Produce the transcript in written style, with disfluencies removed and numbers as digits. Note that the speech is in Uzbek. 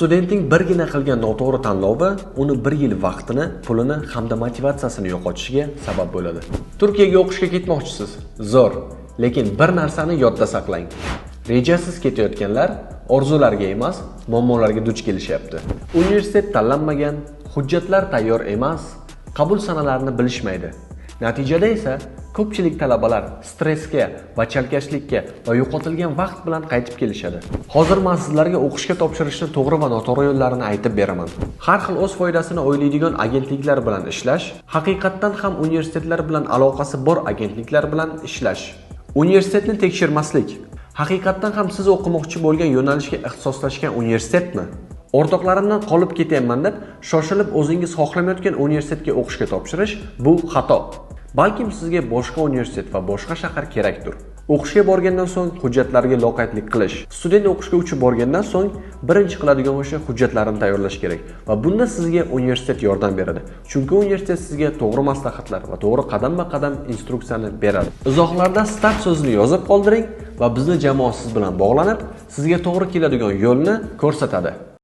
Studentning birgina qilgan noto'g'ri tanlovi uni bir yil vaqtini, pulini hamda motivatsiyasini yo'qotishiga sabab bo'ladi. Turkiyaga o'qishga ketmoqchisiz. Zo'r, lekin bir narsani yodda saqlang. Rejasiz ketayotganlar orzularga emas, muammolarga duch kelishyapti. Universitet tanlanmagan, hujjatlar tayyor emas, qabul sanalarini bilishmaydi. Natijada esa ko'pchilik talabalar stressga va chalkashlikka va yo'qotilgan vaqt bilan qaytib kelishadi. Hozir men sizlarga o'qishga topshirishni to'g'ri va noto'g'ri yo'llarini aytib beraman. Har xil o'z foydasini o'ylaydigan agentliklar bilan ishlash, haqiqatdan ham universitetlar bilan aloqasi bor agentliklar bilan ishlash. Universitetni tekshirmaslik. Haqiqatdan ham siz o'qimoqchi bo'lgan yo'nalishga ixtisoslashgan universitetmi? O'rtoqlarimdan qolib ketyapman deb shoshilib o'zingiz xohlamayotgan universitetga o'qishga topshirish bu xato. Balkim sizga boshqa universitet va boshqa shahar kerakdir. O'qishga borgandan so'ng hujjatlarga loqaydlik qilish. Student o'qishga uchib borgandan so'ng birinchi qiladigan ishi hujjatlarini tayyorlash kerak va bunda sizga universitet yordam beradi. Chunki universitet sizga to'g'ri maslahatlar va to'g'ri qadamma-qadam instruksiyani beradi. Izohlarda start so'zini yozib qoldiring va bizni jamoa siz bilan bog'lanib, sizga to'g'ri keladigan yo'lni ko'rsatadi.